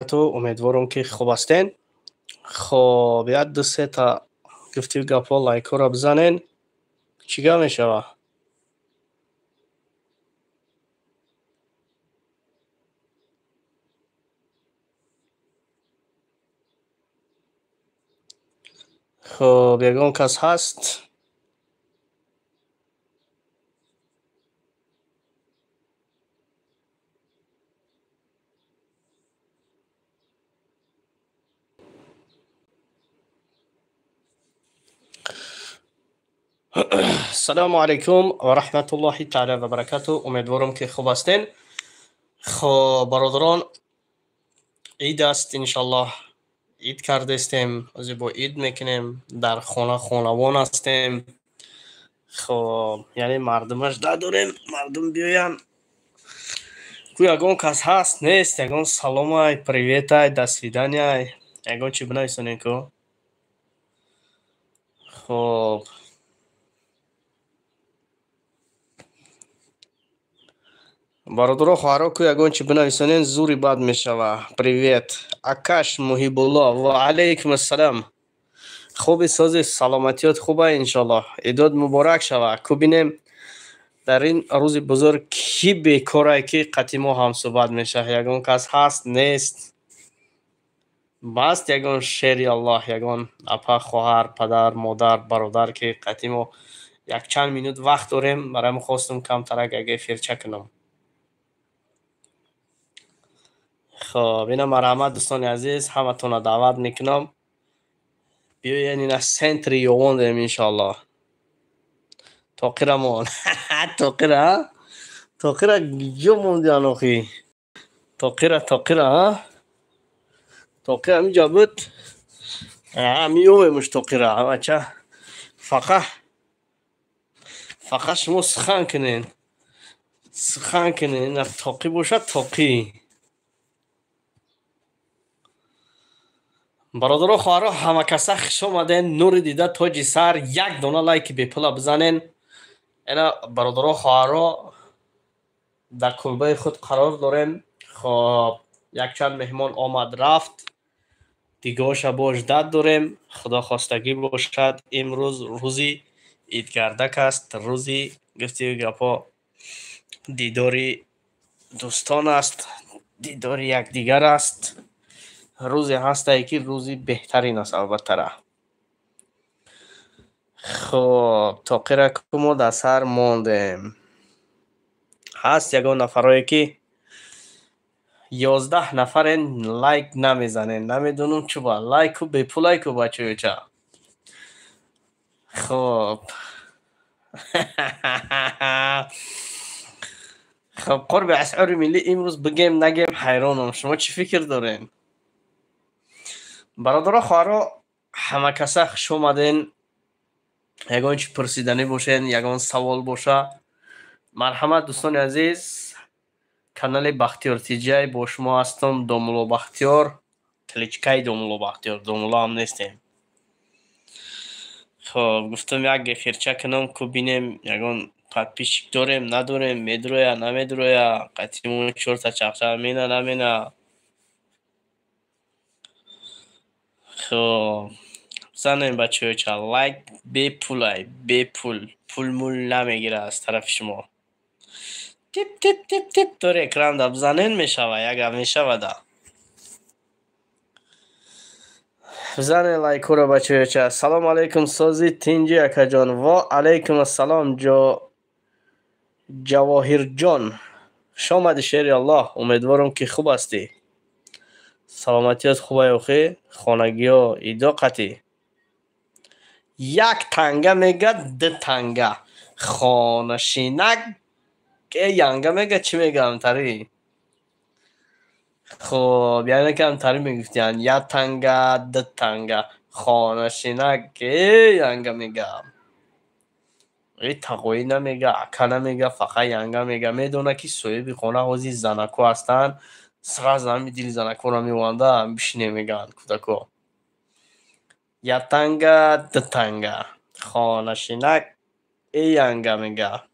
Умедворам, ки хуб ҳастен. Хоб, як ду сета гуфтию гапҳо, лайкҳоро бизанен. Чӣ гап мешавад? Хоб, ягон кас ҳаст? Ассалому алайкум ва раҳматуллоҳи таала ва баракату. Умедворам, ки хуб ҳастен. Хоб, бародарон, ид аст, иншаллоҳ, ид кардестем, ҳозир бо ид мекунем, дар хона хонавон ҳастем. Хоб, яъне мардумаш дадорем, мардум биёянд. Ку ягон кас ҳаст, нест? Ягон саломай, приветай, до свиданияй, ягон чи бинависонем ку. Хоб, бародаро, хоҳаро, ку ягон чи бинависонен, зури бад мешава. Привет, акаш Муҳибулло, ва алайкум ассалам. Хуби, сози, саломатиёт хуба, иншоллоҳ. Идод муборак шава. Ку бинем, дар ин рӯзи бузург кӣ бекорае, ки қати мо ҳамсӯҳбат мешавад? Ягон кас ҳаст, нест? Баст, ягон шери Аллоҳ, ягон апа, хоҳар, падар, модар, бародар, ки қати мо якчанд минут вақт дорем. Барои мо хостум камтарак як эфирча кунам. Хоб, ина марҳамат, дӯстони азиз, ҳаматонро даъват мекунам, биёен, ина центри Ёвон дорем, иншоаллоҳ. Тоқирамон, тоқира, тоқира ҷо мондиан охи? Тоқира, тоқира, тоқира ҳаминҷа буд, меёвемуш тоқира. Бача, фақат фақат шумо сухан кунен, сухан кунен. Ина тоқӣ бошад, тоқӣ. Бародаро, хоҳаро, ҳамакаса хуш омаден. Нури дида, тоҷи сар, як дона лайки бепула бизанен. Ина, бародаро, хоҳаро, дар кулбаи худ қарор дорем. Хоб, якчанд меҳмон омад, рафт, дигоша бош дад дорем. Худо хостагӣ бошад, имрӯз рӯзи идгардак аст, рӯзи гуфтию гапҳо, дидори дӯстон аст, дидори якдигар аст. Рӯзе ҳастае, ки рӯзи беҳтарин аст, албаттара. Хоб, тоқира ку мо дар сар мондем. Ҳаст ягон нафарое, ки 11 нафарен, лайк намезанен? Намедонам чуба. Лайку бепулайку, бачаёча. Хоб, қурби асъори миллӣ имрӯз бигем, нагем, ҳайронам. Шумо чӣ фикр дорен? Бародаро, хоҳаро, ҳамакаса хуш омаден. Ягон чи пурсиданӣ бошен, ягон савол боша, марҳамат. Дӯстони азиз, канали Бахтиёр Тиҷай, бо шумо ҳастам, домулло Бахтиёр, кличкаи домулло Бахтиёр, домулло ҳам нестем. Хоб, гуфтам, як эфирча кунам, ку бинем, ягон подписчик дорем, надорем, медроя, намедроя, қатимон чорта чақчақ мена, намена. Хоб, бизанем, бачаёча, лайк бепулай, бепул, пулмул намегира аз тарафи шумо. Тип, тип, тип, тип, тори экранда бизанен, мешава, як гап мешавада. Бизанен лайкҳоро, бачаёча. Салому алайкум, сози, тинҷи, акаҷон? Ва алайкум ассалом, ҷо Ҷавоҳирҷон, хуш омадӣ, шери Аллоҳ. Умедворам, ки хуб ҳастӣ, саломатиёт хубай, охи, хонагиҳо идо қатӣ. Як танга мега, ду танга, хонашинак э янга мега, чӣ мега амтарӣ? Хоб, яъне ки амтарӣ мегуфтиянд: як танга, ду танга, хонашинак э янга мега. Э тағоӣ намега, ака намега, фақат янга мега. Медона, ки соҳиби хона ҳозир занако ҳастанд, сразу ҳами дили занакоро меванда, бишине, мегӯянд кӯдако. Як танга, ду танга, хонашинак э янга мега.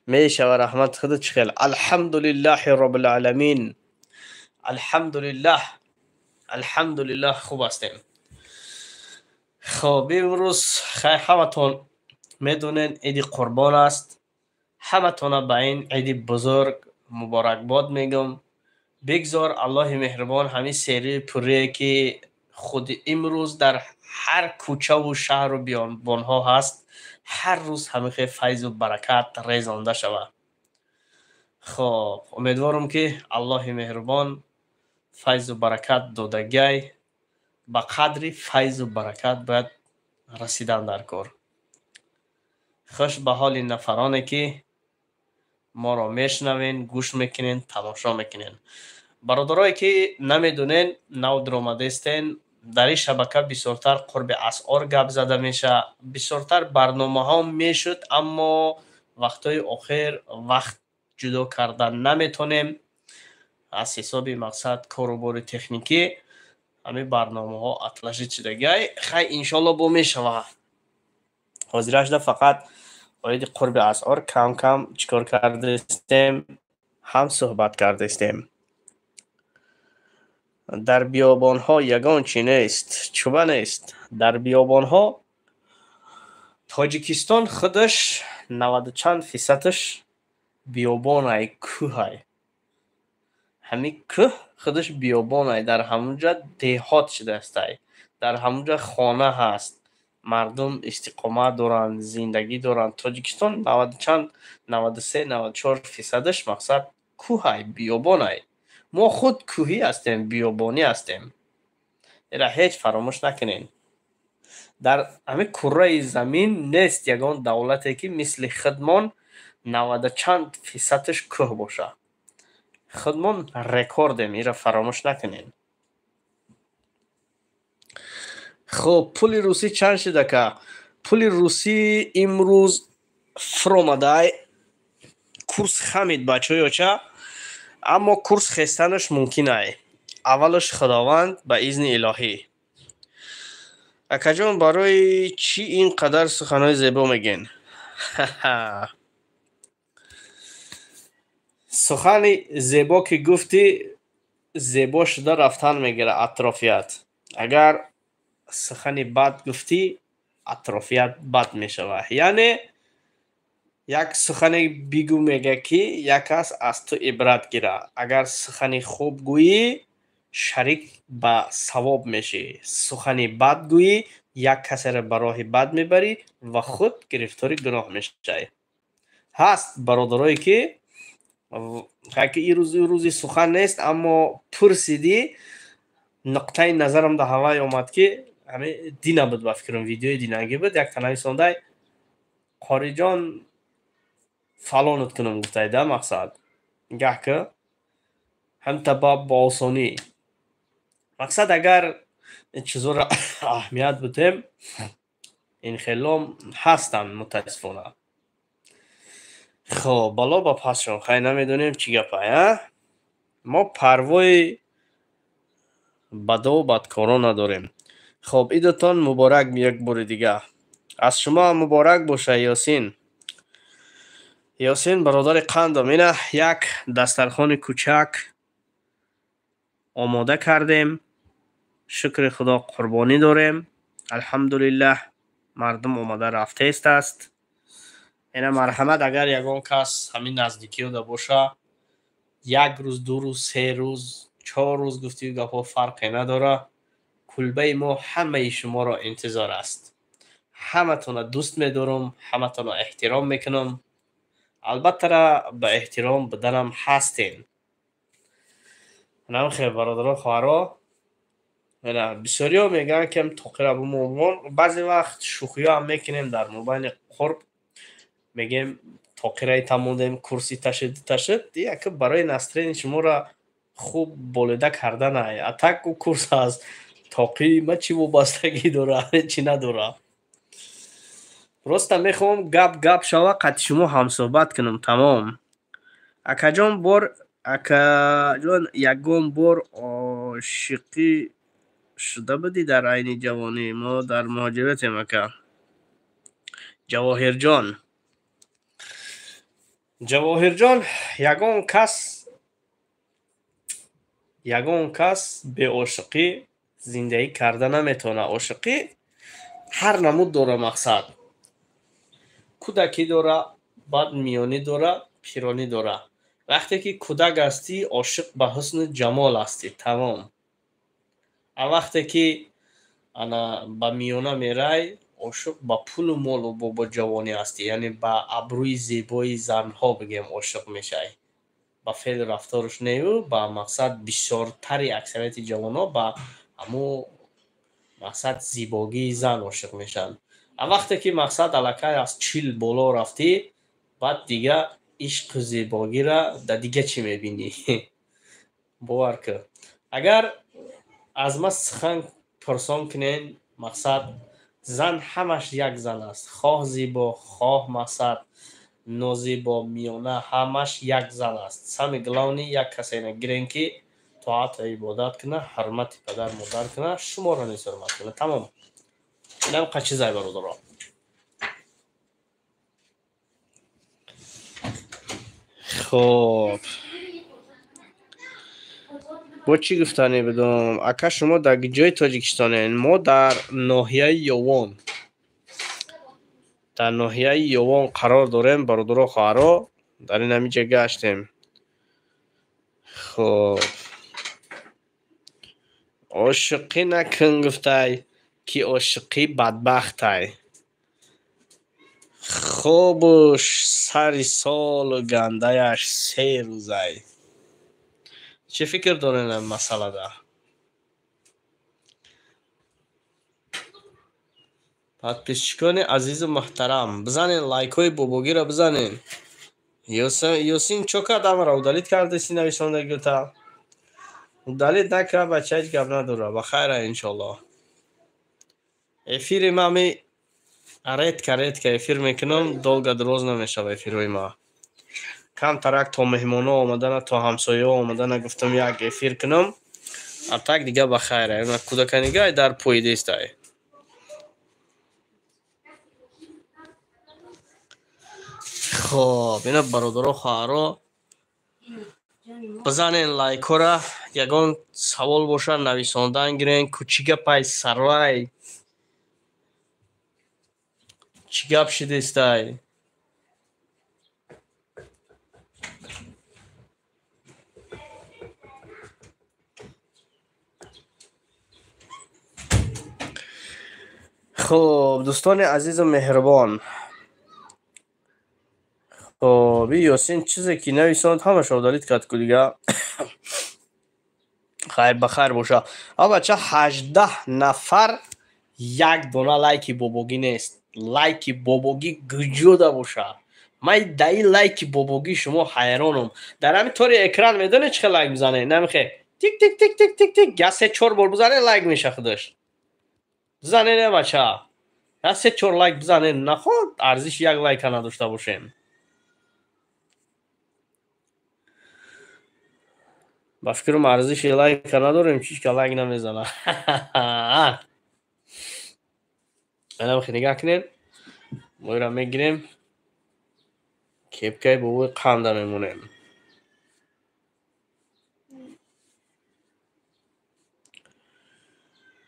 Мешава, раҳмати худо. Чӣ хел? Алҳамдулиллаҳи роббил оламин. Алҳамдулиллаҳ, алҳамдулиллаҳ, хуб ҳастем. Хоб, имрӯз хай ҳаматон медонед, Иди Қурбон аст. Ҳаматона ба ин иди бузург муборакбод мегӯм. Бигзор Аллоҳи меҳрубон ҳамин серию пуррие, ки худи имрӯз дар ҳар кӯчаву шаҳру биёбонҳо ҳаст, ҳар рӯз ҳамихел файзу баракат резонда шавад. Хоб, умедворам, ки Аллоҳи меҳрубон файзу баракат додагиай, ба қадри файзу баракат бояд расидан дар кор. Хуш ба ҳоли нафароне, ки моро мешунавен, гӯш мекунен, тамошо мекунен. Бародарое, ки намедонен, нав дуромадестен, дар ин шабака бисёртар қурби асъор гап зада мешавад, бисёртар барномаҳо мешуд, аммо вақтҳои охир вақт ҷудо кардан наметонем аз ҳисоби мақсад кору бори техникӣ. Ҳамин барномаҳо отложить шудагиай. Хай, иншоалло, бо мешавад. Ҳозирашда фақат оиди қурби асъор кам кам чӣ кор кардастем, ҳам суҳбат кардастем. Дар биёбонҳо ягон чӣ нест, чуба нест дар биёбонҳо. Тоҷикистон худаш наваду чанд фисадаш биёбонай, кӯҳай. Ҳамин кӯҳ худаш биёбонай, дар ҳамунҷа деҳот шудаастай, дар ҳамунҷа хона ҳаст, мардум истиқомат доранд, зиндагӣ доранд. Тоҷикистон наваду чанд, 93, 94 фисадаш мақсад кӯҳай, биёбонай. Мо худ кӯҳӣ ҳастем, биёбонӣ ҳастем, ира ҳеҷ фаромӯш накунед. Дар ҳамин курраи замин нест ягон давлате, ки мисли худмон наваду чанд фисадаш кӯҳ бошад. Худмон рекордем, ира фаромӯш накунед. Хуб, пули русӣ чанд шуд, ака? Пули русӣ имрӯз фуромадай, курс хамид, бачаҳои оча, аммо курс хестанаш мумкин ай. Аввалаш Худованд, ба изни илоҳӣ. Акаҷон, барои чӣ ин қадар суханҳои зебо мегӯен? Сухани зебо ки гуфтӣ, зебо шуда рафтан мегирад атрофият. Агар сухани бад гуфтӣ, атрофият бад мешавад. Яъне як сухане бигӯ, мега, ки як кас аз ту ибрат гирад. Агар сухани хуб гӯӣ, шарик ба савоб мешавӣ. Сухани бад гӯӣ, як касеро ба роҳи бад мебарӣ ва худ гирифтори гуноҳ мешавӣ. Ҳаст бародарое, ки ин рӯз рӯзи сухан нест, аммо пурсидӣ, нуқтаи назарам дар ҳавай омад, ки ҳамин дина буд, ба фикрам, видеои динагӣ буд. Як нависондай: «Қориҷон, фалонат кунам», гуфтай да. Мақсад гаҳ ки ҳамта ба осонӣ мақсад, агар ин чизоро аҳамият будем, ин хелом ҳастанд, мутаассифона. Хоб, бало ба пасшон. Хай, намедонем, чӣ гапай, а мо парвои бадову бадкорон надорем. Хоб, идатон муборак як бори дига. Аз шумо муборак боша, Ёсин. Ёсин, бародари қандам, ина як дастархони кӯчак омода кардем. Шукри Худо, қурбонӣ дорем, алҳамдулиллаҳ. Мардум омада рафтест аст. Ина, марҳамат, агар ягон кас ҳамин наздикиёда боша, як рӯз, 2 рӯз, 3 рӯз, 4 рӯз, гуфтию гапҳо фарқе надора. Кулбаи мо ҳамаи шуморо интизор аст. Ҳаматона дӯст медорам, ҳаматона эҳтиром мекунам. Албаттара, ба эҳтиром буданам ҳастем. Намхел, бародаро, хоҳаро, бисёриҳо мегӯянд, ки тоқира бумон. Баъзе вақт шӯхиҳоам мекунем дар мобайни қурб, мегӯем, тоқираи тамондем, курси ташид ташид, яке барои настроение шуморо хуб болида карданай. А так ӯ курс аст, тоқи ма чӣ вобастагӣ дора? Ҳечи надора. Просто мехоҳам гап гап шава, қати шумо ҳамсӯҳбат кунам, тамом. Акаҷон, бор, акаҷон, ягон бор ошиқӣ шуда будӣ дар айни ҷавонӣ? Мо дар муҳоҷиратем, ака. Ҷавоҳирҷон, Ҷавоҳирҷон, ягон кас Ягон кас беошиқӣ зиндагӣ карда наметавонад. Ошиқӣ ҳар намуд дора, мақсад. Кӯдакӣ дора, баъд миёнӣ дора, пиронӣ дора. Вақте ки кӯдак ҳастӣ, ошиқ ба ҳусну ҷамол ҳастӣ, тамом. А вақте ки ана ба миёна мерай, ошиқ ба пулу молу бобоҷавонӣ ҳастӣ, яъне ба абрӯи зебои занҳо бигем ошиқ мешавӣ. Ба феълу рафтораш нею, ба мақсад бисёртари аксарияти ҷавонҳо ба ҳамун мақсад зебогии зан ошиқ мешаванд. А вақте ки мақсад аллакай аз 40 боло рафтӣ, баъд дига ишқу зебогиро дар дига чӣ мебинӣ? Бовар кун. Агар аз ман сухан пурсон кунен, мақсад зан ҳамаш як зан аст. Хоҳ зебо, хоҳ мақсад нозебо, миёна, ҳамаш як зан аст. Самое главное, як касеро гирен, ки тоату ибодат кунад, ҳурмати падар модар кунад, шуморо низ ҳурмат кунад. Тамом. Инам қа чизай, бародаро. Хоб. Бо чӣ гуфтанӣ будум? Ака, шумо дар ҷои Тоҷикистонед? Мо дар ноҳияи Ёвон. Дар ноҳияи Ёвон қарор дорем, бародаро, хоҳаро. Дар ин ҳамин ҷа гаштем. Хоб. Ошиқӣ накун, гуфтай, ки ошиқӣ бадбахтай. Хобуш сари солу гандаяш 3 рӯзай. Чӣ фикр доред ин масъалада? Подписчикони азизу муҳтарам, бизанед лайкҳои бобогиро, бизанед. Ёсин чо кард, амара удалить кардеси нависондагита? Удалить накард, бача, ҳеҷ гап надора. Ба хайра, иншоллоҳ. Эфири ма ми редко редко эфир мекунам, долго дроз намешава эфирҳои ма. Камтарак то меҳмонҳо омадана, то ҳамсояҳо омадана, гуфтам, як эфир кунам. А так дига ба хайра. Кӯдаканигай дар поидестай. Хоб, ина, бародаро, хоҳаро, бизанен лайкҳора. Ягон савол бошад, нависондан гирен. Ку чӣ гапай, сарвай, чӣ гап шидестай? Хуб, дӯстони азизу меҳрубон, хоб, и Ёсин чизе ки нависонд, ҳамаша удалить кард ку дига. Хайр, ба хайр боша. А бача, 18 нафар, як дона лайки бобогӣ нест. Лайки бобогӣ гуҷода боша? Ман дар ин лайки бобогӣ шумо ҳайронам. Дар ҳамин тори экран медонед чӣ хел лайк мизанед? Намехе тик тик тик тик тик тик, я се чор бор бизанед, лайк меша худаш. Бизанед, э бача, я се чор лайк бизанед. Наход арзиши як лайка надошта бошем. Ба фикрам, арзиши лайка надорем, чичка лайк намезана. Анамхе нигаҳ кунед, мо ира мегирем, кепкаи бобои қанда мемонем.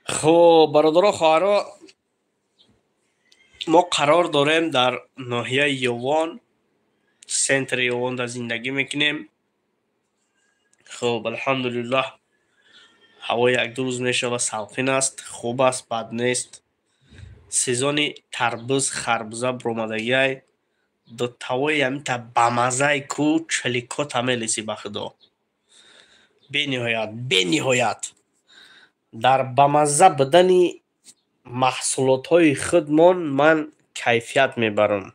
Хуб, бародаро, хоҳаро, мо қарор дорем дар ноҳияи Ёвон, центри Ёвон дар зиндагӣ мекунем. Хуб, алҳамдулиллаҳ, ҳаво як-ду рӯз мешава, салқин аст, хуб аст, бад нест. Сезони тарбуз, харбуза биромадагиай. Дутавои ҳамита бамаззаи ку чиликота мелеси, ба худо, бениҳоят, бениҳоят. Дар бамазза будани маҳсулотҳои худмон ман кайфият мебарам.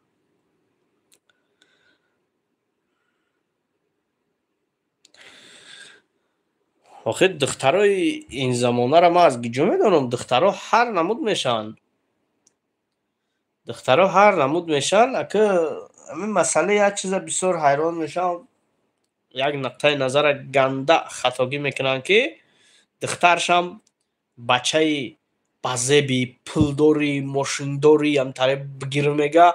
Охир духтарои ин замонаро ман аз куҷо медонам? Духтаро ҳар намуд мешаванд, духтаро ҳар намуд мешаванд. Ака, ҳамин масъала як чиза бисёр ҳайрон мешавам. Як нуқтаи назара ганда хатогӣ мекунанд, ки духтаршам бачаи базеби, пулдори, мошиндори ҳамтаре бигир, мега,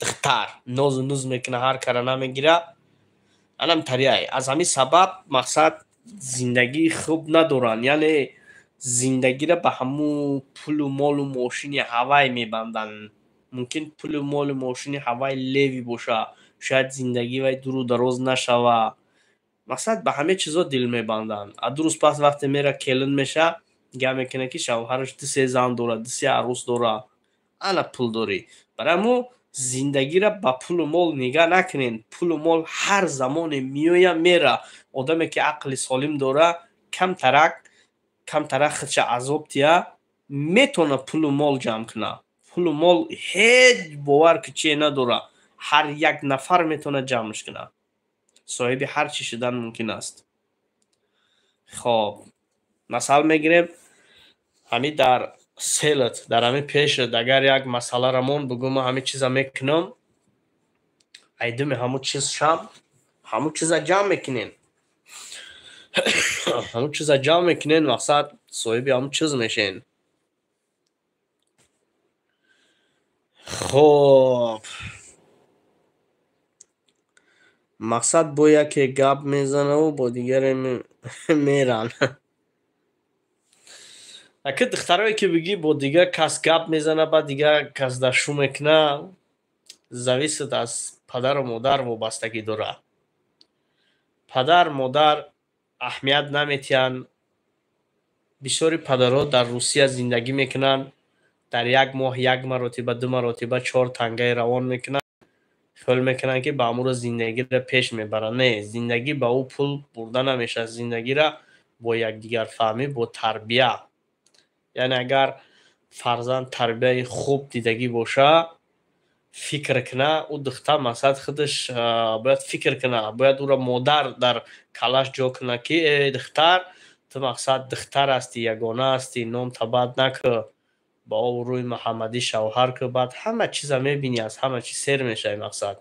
духтар нозу нуз мекуна, ҳар кара намегира. Анам тариай. Аз ҳамин сабаб мақсад Зиндагии хуб надоранд, яъне зиндагиро ба ҳамун пулу молу мошини ҳавай мебанданд. Мумкин пулу молу мошини ҳавай левый боша, шояд зиндагии вай дуру дароз нашава. Мақсад, ба ҳама чизо дил мебанданд. А 2 рӯз пас вақте мера келин меша, гап мекунад, ки шавҳараш ду-се зан дорад, ду-се арӯс дорад. Ана пулдорӣ. Барои ҳамо зиндагиро ба пулу мол нигаҳ накунед. Пулу мол ҳар замоне меояд, мера. Одаме ки ақли солим дора, камтарак камтарак худша азоб диҳа, метавонад пулу мол ҷамъ кунад. Пулу мол ҳеҷ бовар ки чие надорад, ҳар як нафар метавонад ҷамъш кунад, соҳиби ҳар чӣ шудан мумкин аст. Хоб, масал мегирем, ҳами дар селат, дар ҳами пешат агар як масъаларо мон, бугӯ, ман ҳамин чиза мекунам, айдуми ҳамун чиз шам, ҳамун чиза ҷамъ мекунен, ҳамун чиза ҷамъ мекунен, мақсад, соҳиби ҳамун чиз мешен. Хоб, мақсад, бо яке гап мезанаву бо дигаре меран. Ака, духтарое ки бигӣ, бо дигар кас гап мезана, баъд дигар кас дашу мекуна, зависит аз падару модар вобастагӣ дорад. Падар модар аҳамият наметиҳанд. Бисёри падарҳо дар Русия зиндагӣ мекунанд, дар як моҳ як маротиба, ду маротиба чор тангаи равон мекунанд, хиёл мекунанд, ки ба ҳамуро зиндагиро пеш мебаранд. Не, зиндагӣ ба ӯ пул бурда намешавад, зиндагиро бо якдигарфаҳмӣ, бо тарбия. Яъне агар фарзанд тарбияи хуб дидагӣ боша, фикр куна, ӯ духтар, масалан, худаш бояд фикр куна, бояд ӯро модар дар каллаш ҷо куна, ки э духтар, ту, мақсад, духтар ҳастӣ, ягона ҳастӣ, номта бад накӯ, ба обрӯи муҳаммадӣ шавҳар кӯ, баъд ҳама чиза мебинӣ, аз ҳама чиз сер мешавӣ. Мақсад,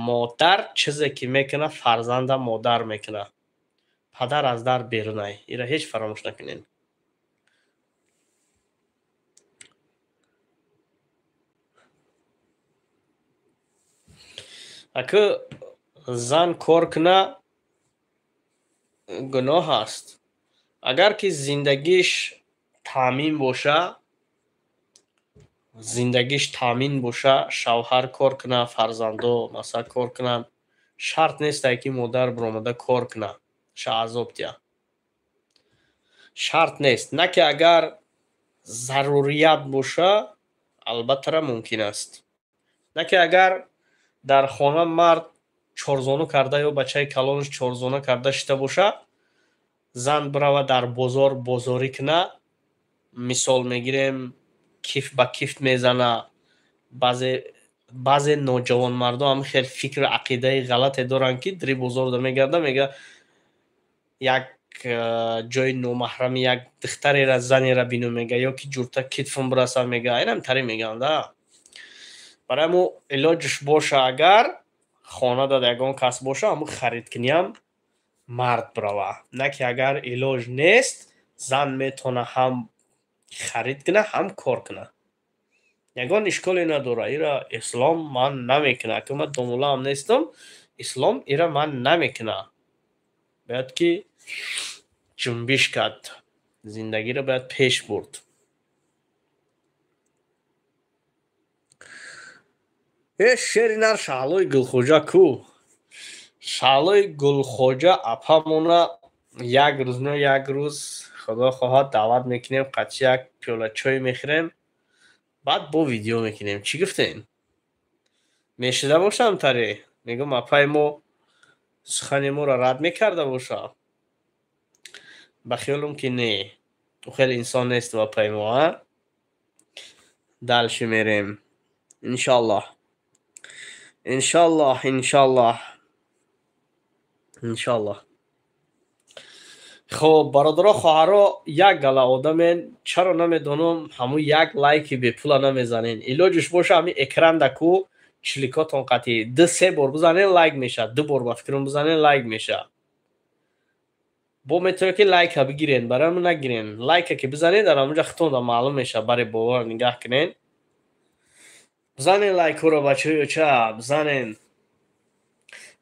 модар чизе ки мекунад, фарзанда модар мекунад, падар аз дар берунай. Ира ҳеҷ фаромӯш накунед. Ака, зан кор куна, гуноҳ аст? Агар ки зиндагиш таъмин боша, зиндагиш таъмин боша, шавҳар кор куна, фарзандо, масалан, кор кунанд, шарт нестай, ки модар биромада кор куна, ша азоб диҳа, шарт нест. На ки агар зарурият боша, албаттара мумкин аст. На ки агар дар хона мард чорзону карда ё бачаи калонаш чорзона карда шита боша, зан бирава дар бозор бозорӣ куна, мисол мегирем, киф ба киф мезана. Баъзе ноҷавонмардон ҳам хел фикру ақидаи ғалате доранд, ки дари бозорда мегарда, мега, як ҷои номаҳрами як духтарера, занера бину, мега, ё ки ҷурта китфум бираса, мега, инам тари мегӯянд. Барои ҳамо илоҷиш боша, агар хона дад ягон кас боша, ҳамун харидкуниам мард бирава. На ки агар илоҷ нест, зан метавона ҳам харид куна, ҳам кор куна, ягон ишколе надора. Ира ислом ман намекуна, ки ман домулаам нестам, ислом ира ман намекуна. Бояд ки ҷунбиш кард, зиндагиро бояд пеш бурд. Э, шери нар, Шаҳлои Гулхоҷа ку? Шаҳлои Гулхоҷа апамона як рӯз, не, як рӯз, худо хоҳад, даъват мекунем, қатъи як пиёла чой мехӯрем, баъд бо видео мекунем. Чӣ гуфтем, мешида бошам таре? Мегӯм, апаи мо сухани моро рад мекарда боша? Ба хиёлум, ки не, ӯ хеле инсон нест, апаи мо. А дальше мерем, иншоаллоҳ, иншоаллоҳ, иншоаллоҳ, иншоаллоҳ. Хоб, бародаро, хоҳаро, як гала одамен, чаро намедонам, ҳамун як лайки бепула намезанен? Илоҷиш боша, ҳамин экранда ку чиликотон қатӣ ду се бор бизанен, лайк мешавад. Ду бор, ба фикрам, бизанен, лайк мешавад. Бо метавонед, ки лайка бигирен, барои ҳамн нагирен. Лайка ки бизанед, дар ҳамунҷа худтонда маълум мешавад. Баре бовар нигаҳ кунен, бизанен лайкҳоро, бачаҳои оча, бизанен.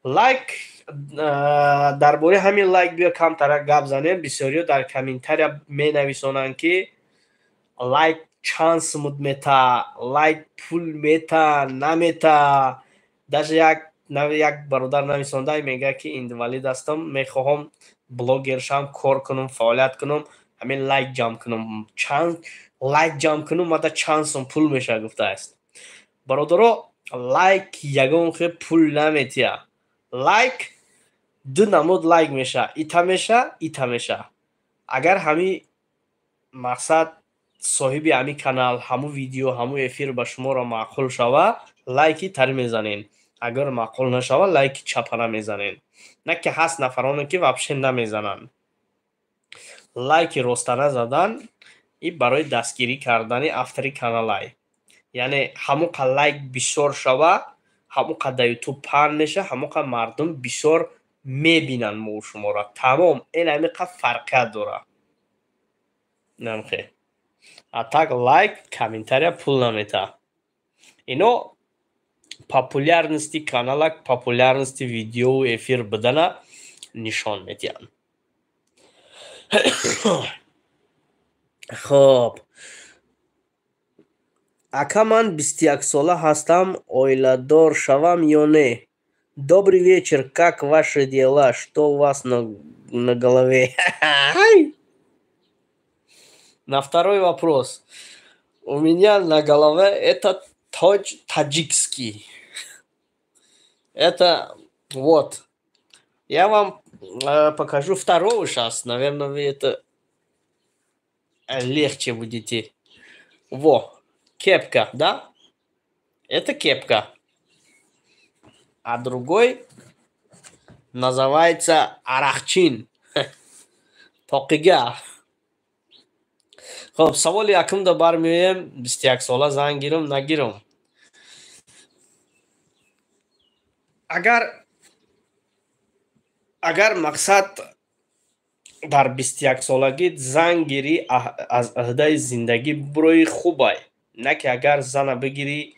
Лайк, дар бораи ҳамин лайк биё камтара гап занем. Бисёриё дар комментария менависонанд, ки лайк чанд сумуд мета, лайк пул мета, намета. Даже як бародар нависонда, мегӯяд, ки инвалид ҳастам, мехоҳам блогер шавам, кор кунам, фаъолият кунам, ҳамин лайк ҷамъ кунам, чанд лайк ҷамъ кунам, мада чанд сум пул мешавад, гуфтааст. Бародаро, лайк ягон хел пул наметиҳад. Лайк ду намуд лайк меша: ита меша, ита меша. Агар ҳамин мақсад соҳиби ҳамин канал, ҳамун видео, ҳамун эфир ба шуморо маъқул шава, лайки тари мезанен. Агар маъқул нашава, лайки чапана мезанен. На ки ҳаст нафароне, ки вообще намезананд. Лайки ростана задан и барои дастгирӣ кардани автори каналай, яъне ҳамон қа лайк бисёр шава, ҳамон қа дар Ютуб паҳн меша, ҳамон қа мардум бисёр мебинанд мову шуморо. Тамом, ин ҳамин қа фарқият дорад. Намхе, а так лайк, комментария пул наметаҳад. Ино популярности канала, популярности видеову эфир будана нишон медиҳанд. Хоб, ака, ман 21-сола ҳастам, оиладор шавам ё не? Добрый вечер, как ваши дела? Что у вас на голове? На второй вопрос: у меня на голове это тоҷ таджикский. Это вот я вам покажу второго сейчас, наверное, вы это легче будете. Во, кепка, да, это кепка, а другой называется арахчин, тоқига. Хоб, саволи якумда бармеоем: 21-сола зан гирам, нагирам? Агар мақсад дар 21-солагӣ зан гирӣ, аз ӯҳдаи зиндагӣ бирои, хубай. На ки агар зана бигирӣ,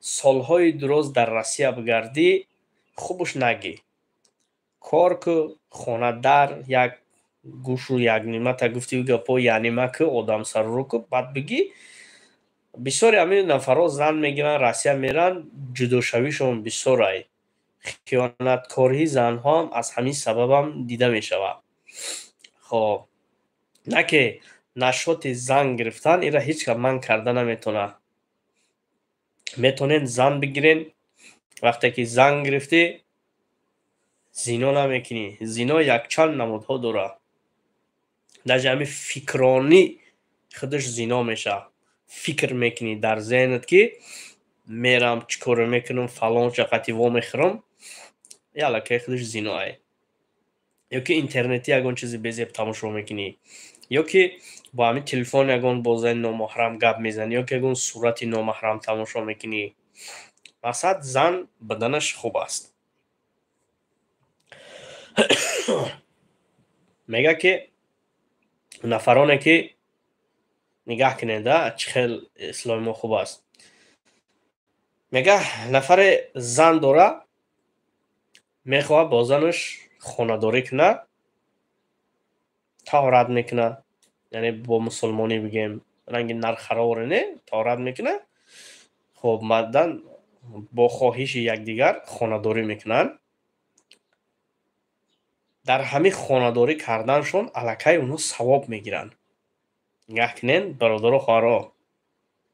солҳои дуроз дар Россия бигардӣ, хубуш нагӣ. Кор ку, хона дар як гӯшу як нимата гуфти гапо, яънима ку, одамсаруру ку, баъд бигӣ. Бисёри ҳамин нафарҳо зан мегиранд, Россия меранд, ҷудошавишон бисёрай. Хиёнаткории занҳоам аз ҳамин сабабам дида мешавад. Хоб, на ки нашоти зан гирифтан инра ҳеҷ кас манъ карда наметавонад. Метавонед зан бигирен. Вақте ки зан гирифтӣ, зино намекунӣ. Зино якчанд намудҳо дорад. Даже ҳамин фикронӣ худаш зино мешавад. Фикр мекунӣ дар зеҳнат, ки мерам, чӣ коре мекунам, фалонча қати вомехӯрам, и аллакай худаш зиноае. Ё ки интернетӣ ягон чизи безеб тамошо мекунӣ, ё ки бо ҳамин телефон ягон бо зани номаҳрам гап мезанӣ, ё ки ягон сурати номаҳрам тамошо мекунӣ. Мақсад, зан буданаш хуб аст. Мегӯяд, ки нафароне ки, нигаҳ кунед, а чӣ хел исломи мо хуб аст, мега нафаре зан дора, мехоҳад бо занаш хонадорӣ кунад, таҳорат мекунад, яъне бо мусулмонӣ бигем, ранги нархароре не, таҳорат мекунад. Хоб, баъдан бо хоҳиши якдигар хонадорӣ мекунанд. Дар ҳамин хонадорӣ карданашон аллакай онҳо савоб мегиранд. Нигаҳ кунед, бародаро, хоҳаро,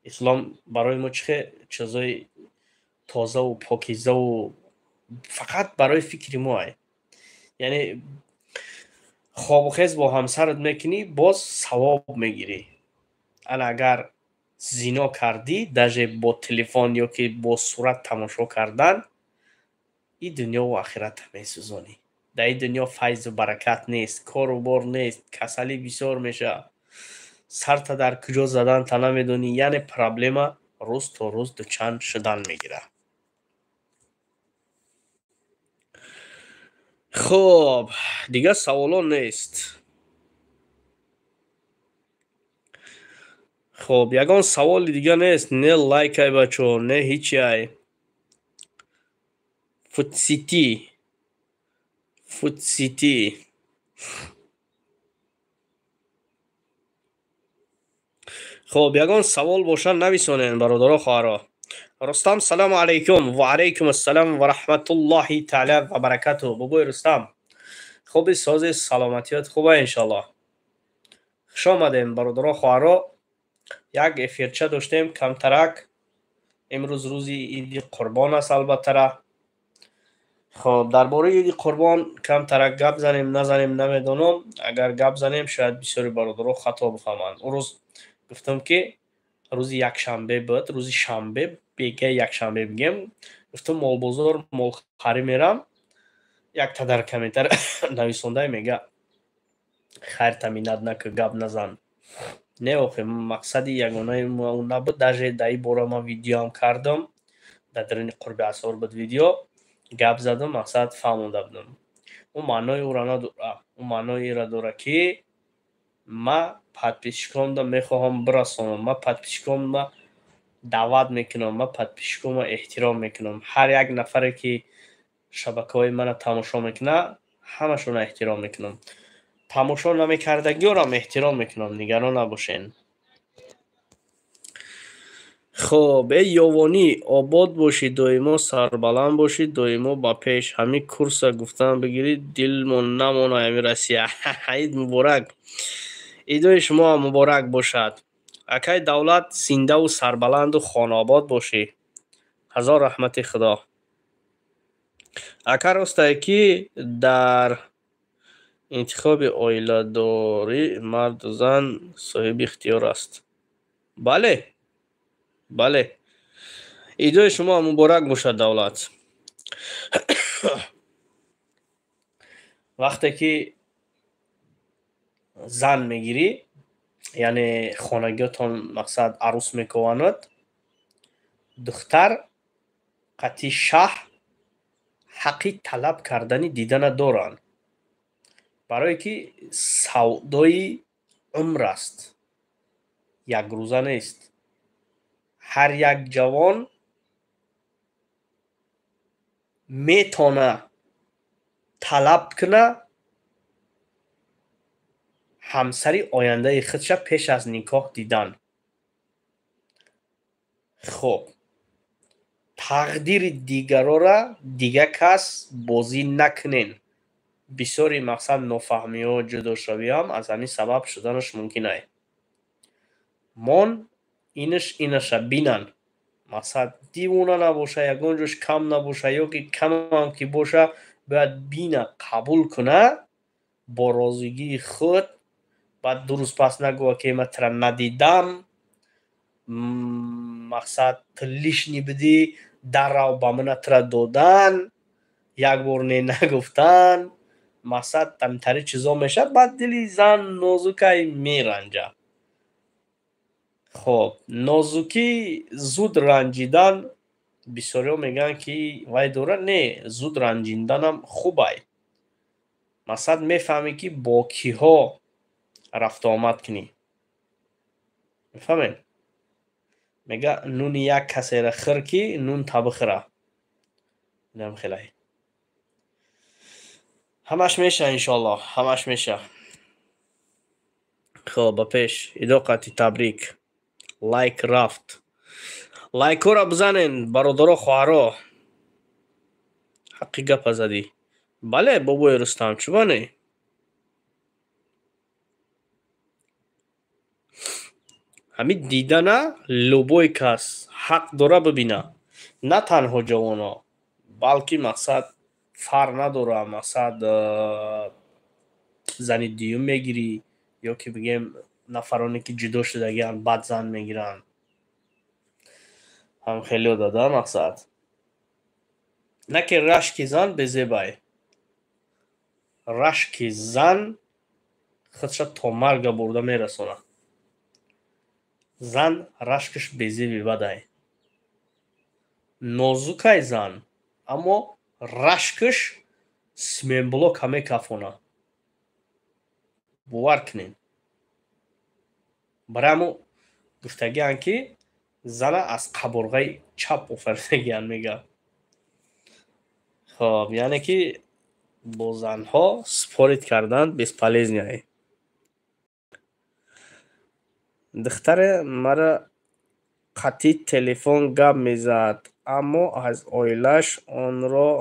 ислом барои мо чӣ хел чизои тозаву покизаву фақат барои фикри моай. Яъне хобухез бо ҳамсарат мекунӣ, боз савоб мегирӣ. Ана агар зино кардӣ, даже бо телефон ё ки бо сурат тамошо кардан, и дунёву ахирата месӯзонӣ. Дар ин дунё файзу баракат нест, кору бор нест, касалӣ бисёр мешавад, сарта дар куҷо задан та намедонӣ. Яъне проблема рӯз то рӯз дучанд шудан мегирад. Хоб, дигар саволо нест. Хоб, ягон саволи дига нест. Не лайкай, бачаҳо, не ҳичиай. Футсити. Фуд Сити. Хуб, ягон савол бошад, нависонед, бародаро, хоҳаро. Рустам, салому алайкум. Ва алайкум ассалом ва раҳматуллоҳи таала ва баракатуҳ. Бобои Рустам, хуби, сози, саломатиёт хуба, иншоаллоҳ. Хуш омадем, бародаро, хоҳаро. Як эфирча доштем камтарак. Имрӯз рӯзи Иди Қурбон аст, албаттара. Хоб, дар бораи Иди Қурбон камтарак гап занем, назанем, намедонам. Агар гап занем, шояд бисёри бародаро хато бифаҳманд. Он рӯз гуфтам, ки рӯзи якшанбе буд, рӯзи шанбе, бегаи якшанбе бигем, гуфтам, молбозор молхарӣ мерам. Якта дар комментар нависондай, мега: «Хайр, таминат наку, гап назан». Не, охе, мақсади ягонаи ма он набуд. Даже дар ин бора ман видеоам кардам, дар даруни қурби асрор буд видео, гап задам, мақсад фаҳмонда будам. Ӯ маънои ӯро надорад, ӯ маънои инро дорад, ки ма подписчиконда мехоҳам бирасонам, ма подписчиконма даъват мекунам, ма подписчиконма эҳтиром мекунам. Ҳар як нафаре, ки шабакаҳои мана тамошо мекунад, ҳамашонро эҳтиром мекунам. Тамошо намекардагиёрам эҳтиром мекунам, нигарон набошен. Хоб, эй ёвонӣ, обод бошӣ, доимо сарбаланд бошӣ, доимо ба пеш. Ҳамин курса гуфтан бигирӣ, дилмон намонад ҳамин Россия. Ид муборак, идои шумоам муборак бошад, акай Давлат. Зиндаву сарбаланду хонаобод бошӣ, ҳазор раҳмати Худо. Ака, ростае, ки дар интихоби оиладорӣ марду зан соҳиби ихтиёр аст? Бале, бале. Идои шумоам муборак бошад, Давлат. Вақте ки зан мегирӣ, яъне хонагиётон, мақсад, арӯс мекованад, духтар қатъи шаҳ ҳаққи талаб кардани дидана доранд, барое ки савдои умр аст, якрӯза нест. Ҳар як ҷавон метона талаб куна ҳамсари ояндаи худша пеш аз никоҳ дидан. Хуб, тақдири дигарора дига кас бозӣ накунен. Бисёри, мақсад, нофаҳмиҳо, ҷудошавиҳам аз ҳамин сабаб шуданаш мумкин ай. Мон инаш инаша бинан, мақсад, дивона набоша, ягон ҷош кам набоша, ё ки камам ки боша, бояд бина, қабул куна бо розигии худ. Баъд 2 рӯз пас нагӯя, ки ма тира надидам, мақсад, ту лишний будӣ, даррав ба мана тира додан, як бор не нагуфтан. Мақсад, тамтари чизо мешавад, баъд дили зан нозукай меранҷа. Хоб, нозукӣ, зуд ранҷидан, бисёриҳо мегӯянд, ки вай дора. Не, зуд ранҷиданам хубай. Мақсад, мефаҳмӣ, ки бо киҳо рафтуомад кунӣ, мефаҳмед? Мега, нуни як касеро хӯр, ки нун та бихӯра. Инам хелай ҳамаш меша, иншоаллоҳ, ҳамаш меша. Хоб, ба пеш, идоқати табрик. Лайк рафт, лайкҳоро бизанен, бародаро, хоҳаро. Ҳаққи гапа задӣ. Бале, бобои Рустам, чӯба не? Ҳамин дидана любой кас ҳақ дора бибина, на танҳо ҷавоно, балки, мақсад, фарқ надора, мақсад, зани дуюм мегирӣ ё ки, бигем, нафароне ки ҷудо шудагианд, баъд зан мегиранд, ҳам хелео дада. Мақсад, на ки рашки зан безебай, рашки зан худша то марга бурда мерасонад. Зан рашкаш безеби бадай, нозукай зан, аммо рашкаш цементблока мекафона, бовар кунед. Барои ҳамо гуфтагианд, ки зана аз қабурғаи чап офаридагианд, мега. Хоб, яъне ки Бо занҳо спорить кардан бесполезный. Духтаре мара қатъи телефон гап мезад, аммо аз оилааш онро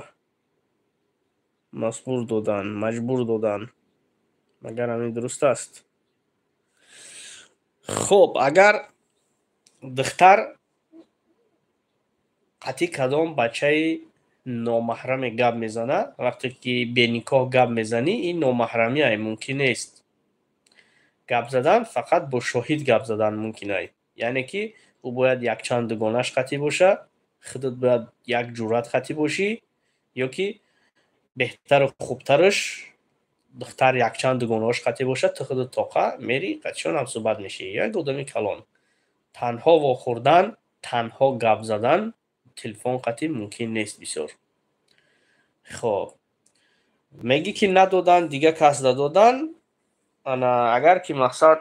маҷбур доданд. Магар ҳамин дуруст аст? Хуб, агар духтар қатъи кадом бачаи номаҳраме гап мезанад, вақте ки беникоҳ гап мезанӣ, ин номаҳрамиай, мумкин нест. Гап задан фақат бо шоҳид гап задан мумкин ай. Яъне ки ӯ бояд якчанд дугонаш қатъӣ боша, худат бояд як ҷуръат қатъӣ бошӣ, ё ки беҳтару хубтараш духтар якчанд дугонаҳош қатъӣ бошад, ту худат тоқа мери, қатъишон ҳамсӯҳбат мешӣ. Як одами калон. Танҳо вохӯрдан, танҳо гап задан телефон қатъӣ мумкин нест бисёр. Хоб, мегӣ ки надодан, дига кас дадодан. Ана агар ки мақсад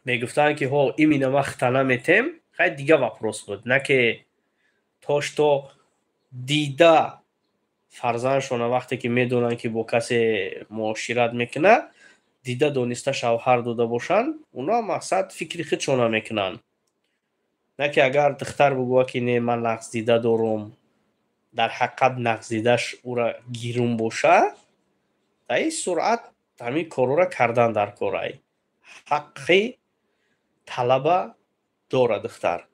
мегуфтанд, ки ҳо, именно ма хита наметем, хай, дига вопрос буд. На ки то что дида фарзандшона, вақте ки медонанд, ки бо касе муошират мекунад, дида дониста шавҳар дода бошанд, оно мақсад фикри худшона мекунанд. На ки агар духтар бигӯяд, ки не, ман нақс дида дорум, дар ҳақиқат нақс дидаш ӯра гирун боша, дар ин суръат ҳамин корҳоро кардан дар корай. Ҳаққи талаба дора духтар.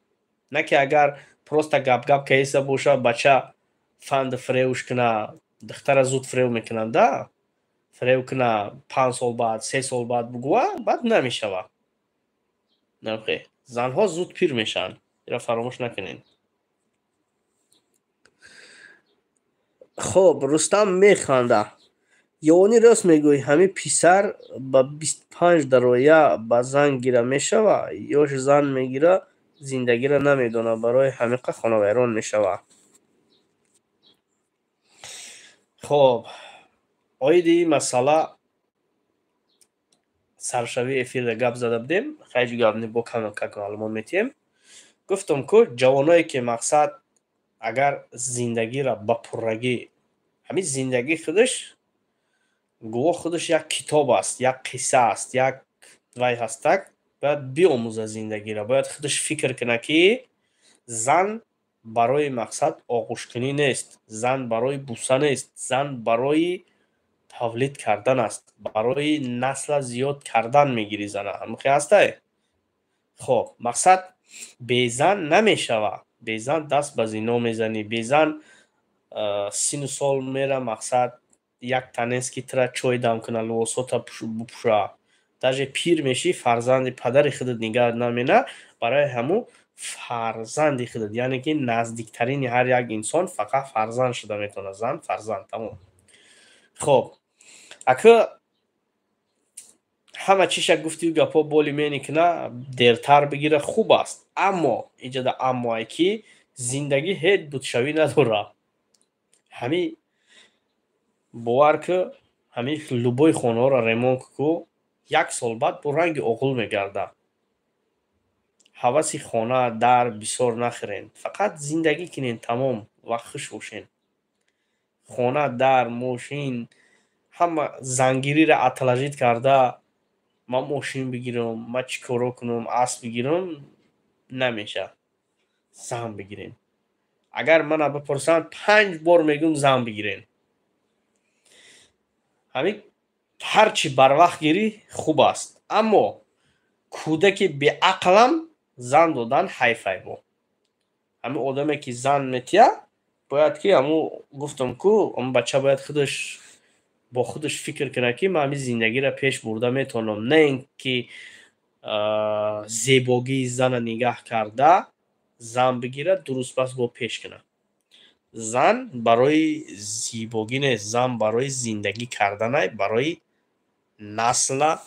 На ки агар просто гап-гап каиса боша, бача фанду фиревш куна, духтара зуд фирев мекунанд, да, фирев куна, 5 сол баъд, 3 сол баъд бугӯва, баъд намешава. Занҳо зуд пир мешаванд, инро фаромӯш накунед. Хоб, Рустам механда. Ёвонӣ, рост мегӯӣ, ҳамин писар ба 25 дароя ба зан гира мешава, ёш зан мегира, зиндагиро намедонад, барои ҳамиқа хонавайрон мешава. Хоб, оиди ин масъала саршавии эфирда гап зада будем. Хайҷ гап не, бо камакак маълумот метиҳем. Гуфтам ку, ҷавоное ки мақсад агар зиндагиро ба пуррагӣ, ҳамин зиндагӣ худаш гувоҳ, худаш як китоб аст, як қисса аст, як вай ҳастак, бояд биомӯзад зиндагиро, бояд худаш фикр кунад, ки зан барои мақсад оғӯшкунӣ нест, зан барои буса нест, зан барои тавлид кардан аст, барои насла зиёд кардан мегирӣ зана. Ҳамихе ҳастай? Хоб, мақсад безан намешава. Безан даст ба зино мезанӣ, безан сину сол мера, мақсад як танест, ки тира чой дам куна, либосота бупӯша. Даже пир мешӣ, фарзанди падари худат нигаҳ намена. Барои ҳамун фарзанди худат, яъне ки наздиктарини ҳар як инсон фақат фарзанд шуда метавонад: зан, фарзанд, тамом. Хоб, ака, ҳама чиша гуфтию гапҳо боли меникуна, дертар бигира хуб аст, аммо иҷода аммоае, ки зиндагӣ ҳеҷ будшавӣ надорад. Ҳамин бовар ку, ҳамин любой хонаҳоро ремонт ку, як сол баъд бо ранги оғул мегардад. Ҳаваси хона дар бисёр нахӯрен, фақат зиндагӣ кунен, тамом, ва хуш бошен. Хона, дар, мошин, ҳама зангириро отложить карда, ман мошин бигирам, ман чӣ коро кунам, асп бигирам, намеша. Зан бигирем. Агар мана бипурсанд, панҷ бор мегӯм: зан бигирем. Ҳамин ҳарчи барвақт гирӣ, хуб аст, аммо кӯдаки беақлам зан додан ҳайфай. Бо ҳамин одаме ки зан метия, бояд ки ҳамун гуфтам ку, ҳамн бача бояд худаш бо худаш фикр кунад, ки ман ҳамин зиндагиро пеш бурда метавонам, на ин ки зебогии зана нигаҳ карда зан бигирад, дуруст пас бо пеш кунад. Зан барои зебогӣ нест, зан барои зиндагӣ карданай, барои насла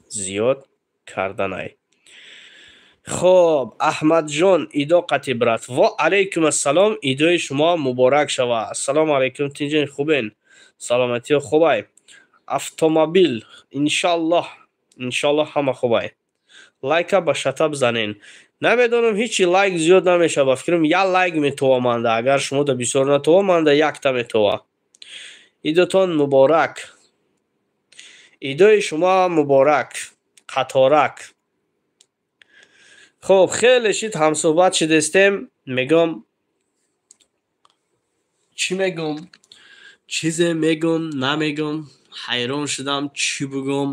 зиёд карданай. Хоб, Аҳмадҷон, идо қати, брат. Во алайкум ассалом, идои шумо муборак шава. Ассалому алайкум, тинҷин, хубен, саломатиё хубай? Автомобил, иншаллоҳ, иншаллоҳ, ҳама хубай. Лайка ба шата бизанен. Намедонам, ҳечи лайк зиёд намешава, ба фикрам, як лайк метова манда. Агар шумо да бисёр натова, манда якта метова. Идотон муборак. Идои шумо муборак. Қаторак. Хуб, хеле шид ҳамсӯҳбат шидестем. Мегӯм, чӣ мегӯм? Чизе мегӯм, намегӯм. Ҳайрон шудам, чӣ бигӯм?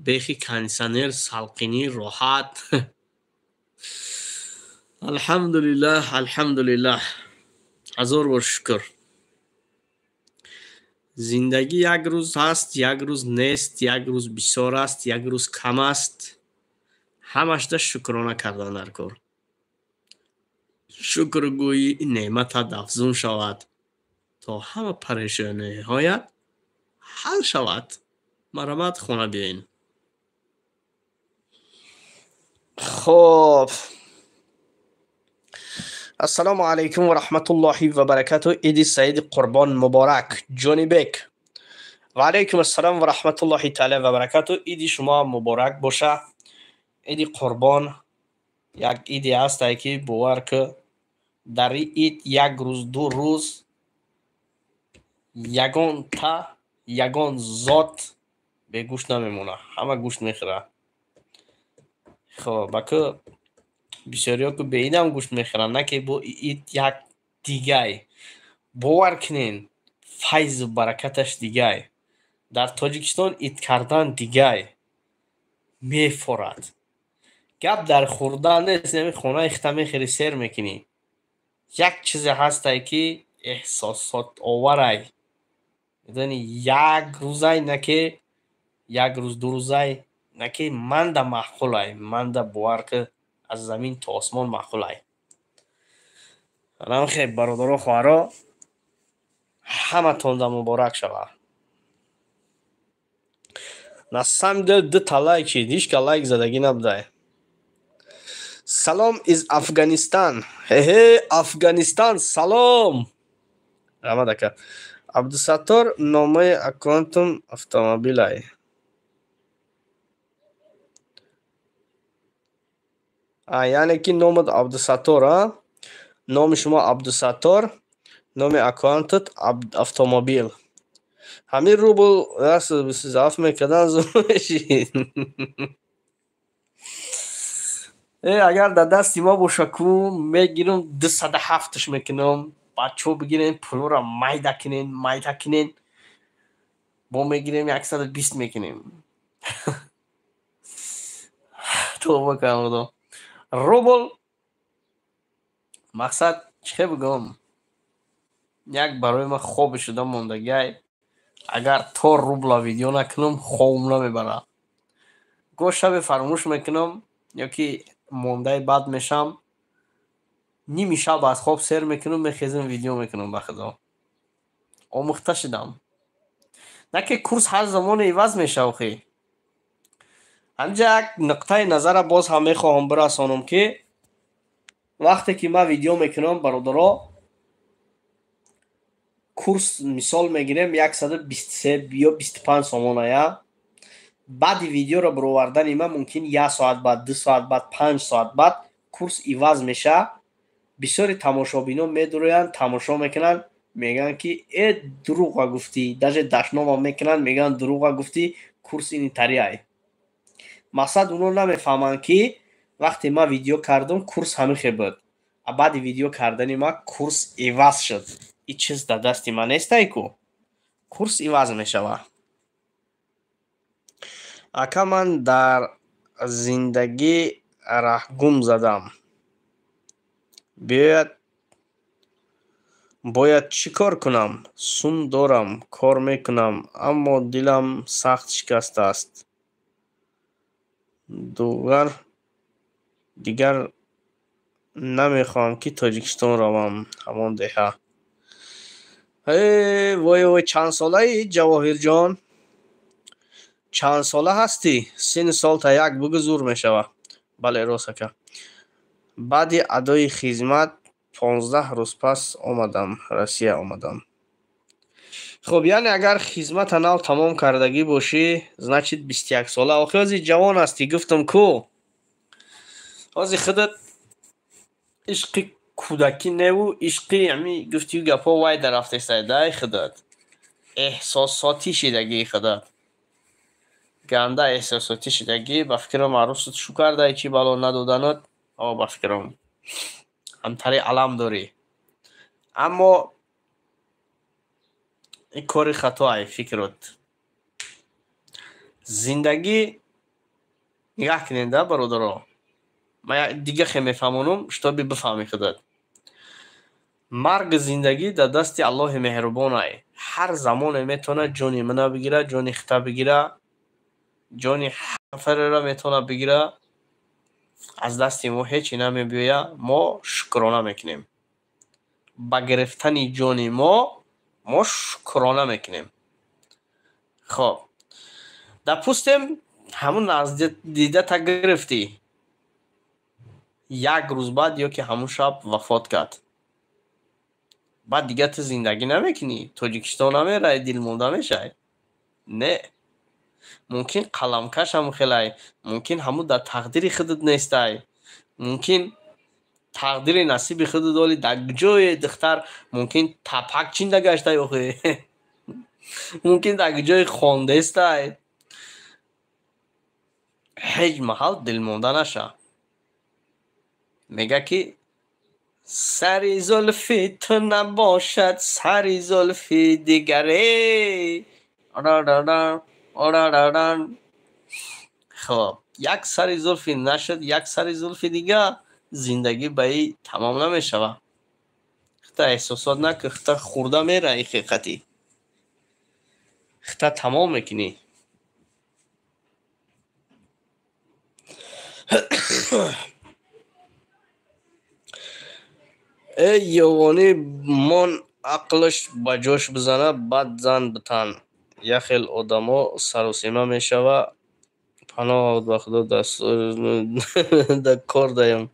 Бехи кондитсионер, салқинӣ, роҳат. Алҳамдулиллаҳ, алҳамдулиллаҳ. Ҳазор бор шукр. Зиндагӣ як рӯз ҳаст, як рӯз нест, як рӯз бисёр аст, як рӯз кам аст. Ҳамашда шукрона кардан дар кор. Шукргӯӣ неъматат афзун шавад, то ҳама парешониҳоят ҳал шавад. Марҳамат, хона биёен. Хоб. Ассалому алайкум ва раҳматуллоҳи ва баракатуҳ. Иди Саиди Қурбон муборак. Ҷонибек. Ва алайкум ассалом ва раҳматуллоҳи таала ва баракатуҳ. Иди шумо муборак боша. Иди Қурбон як иде ҳастае, ки бовар ки дар ид як рӯз, ду рӯз ягон та, ягон зот бегӯшт намемонад. Ҳама гӯшт мехӯрад. Хоб, аку бисёриҳо ки беидам гӯшт мехӯранд, на ки бо ид як дигай. Бовар кунен, файзу баракаташ дигай. Дар Тоҷикистон ид кардан дигай. Мефорад. Гап дар хӯрдан нест, ами хонаи хита мехӯрӣ, сер мекунӣ. Як чизе ҳастае, ки эҳсосотоварай. Медонӣ, як рӯзай, на ки як рӯз, ду рӯзай, на ки манда маъқулай, манда бовар ки аз замин то осмон маъқулай. Анам хеб, бародаро, хоҳаро, ҳаматонда муборак шавад. На самом деле дута лайк шид, ҳичка лайк задагӣ набудай. Салом из Афганистан. Ҳе-ҳе, Афганистан, салом. Раҳмат, ака. Абдусаттор, номаи аккаунтум автомобилай. А, яъне ки номат Абдусаттор, а? Номи шумо Абдусаттор, номи аккаунтат автомобил. Ҳамин рубл 127 мекардан зур мешид. Э, агар дар дасти мо боша ку, мегирам, 207-ш мекунам. Бачаҳо, бигирен, пулоро майда кунен, майда кунен. Бо мегирем, 120 мекунем. Тавба кунам, Худо. Рубл мақсад чӣ хел бигӯям? Як барои ман хоби шуда мондагиай. Агар то рубла видео накунам, хобам намебарад. Гоҳ шабе фаромӯш мекунам ё ки мондаи бад мешавам. Ними шаб аз хоб сер мекунам, мехезам, видео мекунам, ба Худо. Омӯхта шудам. На ки курс ҳар замоне иваз мешава охи. Ҳаминҷа як нуқтаи назара боз ҳам мехоҳам бирасонам, ки вақте ки ман видео мекунам, бародаро, курс мисол мегирем 123 ё 25 сомоная. Баъди видеоро баровардани ман мумкин як соат баъд, 2 соат баъд, 5 соат баъд курс иваз мешавад. Бисёри тамошобинон медуроянд, тамошо мекунанд, мегӯянд, ки э, дурӯға гуфтӣ, даже дашномам мекунанд, мегӯянд, дурӯға гуфтӣ, курс инитариай. Мақсад, оно намефаҳманд, ки вақте ман видео кардам, курс ҳамин хел буд, а баъди видео кардани ман курс иваз шуд. Ин чиз дар дасти ман нестай ку, курс иваз мешавад. Ака, ман дар зиндагӣ раҳгум задам. Биёяд, бояд чӣ кор кунам? Сум дорам, кор мекунам, аммо дилам сахт шикастааст. Дигар намехоҳам, ки Тоҷикистон равам, ҳамон деҳа. Э, вой, вой, чанд солаӣ, Ҷавоҳирҷон? Чанд сола ҳастӣ? Синну солта як бугӯ, зур мешавад. Бале, рост, ака. Баъди адои хизмат 15 рӯз пас омадам, Россия омадам. Хуб, яъне агар хизмата нав тамом кардагӣ бошӣ, значит, 21 сола. Охи ҳози ҷавон ҳастӣ, гуфтам ку. Ҳози худат ишқи кӯдакӣ неву ишқи ами гуфтию гапҳо вай дарафтесай дай худат. Эҳсосотӣ шидагии худат. Ганда эҳсосотӣ шидагӣ, ба фикрам, арӯсат шу кардай, чӣ бало надоданат. О, ба фикрам, ҳамтари алам дорӣ. Аммо ин кори хатоай фикрот. Зиндагӣ нигаҳ кунед, да, бародаро. Ман дига хе мефаҳмонам, чтобы бифаҳмӣ худат. Марги зиндагӣ дар дасти Аллоҳи меҳрубонай. Ҳар замоне метавонад ҷони мана бигира, ҷони хита бигира, ҷони ҳар нафареро метавонад бигира. Аз дасти мо ҳечи намебиёяд, мо шукрона мекунем. Ба гирифтани ҷони мо мо шукрона мекунем. Хоб, допустим, ҳамун наздидата гирифтӣ, як рӯз баъд ё ки ҳамун шаб вафот кард. Баъд дига ту зиндагӣ намекунӣ, Тоҷикистон намеравӣ, дилмонда мешавӣ. Не, мумкин қаламкаш ҳамун хелай, мумкин ҳамун дар тақдири худат нестай, мумкин тақдири насиби худат оли дар ҷое духтар, мумкин тапак чинда гаштай охи, мумкин дар ҷое хондестай. Ҳеҷ маҳал дилмонда наша. Мега ки сари зулфи ту набошад сари зулфи дигаре. Хоб, як сари зулфи нашуд, як сари зулфи дига, зиндагӣ ба и тамом намешавад. Хита эҳсосот накун, хита хӯрда мераи, ҳақиқатӣ хита тамом мекунӣ. Эй ёвонӣ, мон ақлаш ба ҷош бизана, баъд зан битан. Як хел одамо саросима мешава. Паноҳ ба Худо, да кор даем.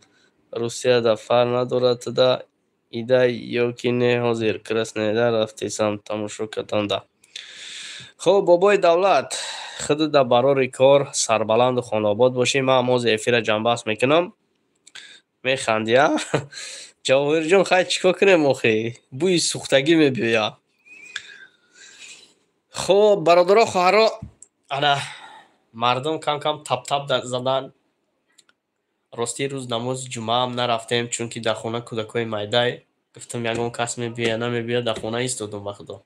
Русияда фарқ надорад туда ида ё ки не, ҳозир Краснодар рафтесам тамошо карданда. Хуб, бобои давлат, худат дар барори кор сарбаланду хонаобод бошӣ. Ман ҳам ҳозир эфирра ҷамъбаст мекунам. Механдӣ, а? Ҷавоҳирҷон, хай, чӣ кор кунем охи? Бӯи сӯхтагӣ мебиёяд. Хуб, бародаро, хоҳаро, ана мардум кам-кам тап-тап задан. Ростии рӯз намози ҷумъаам нарафтем, чунки дар хона кӯдакҳои майдай. Гуфтам, ягон кас мебиёяд, намебиёяд, дар хона истодум, ба Худо.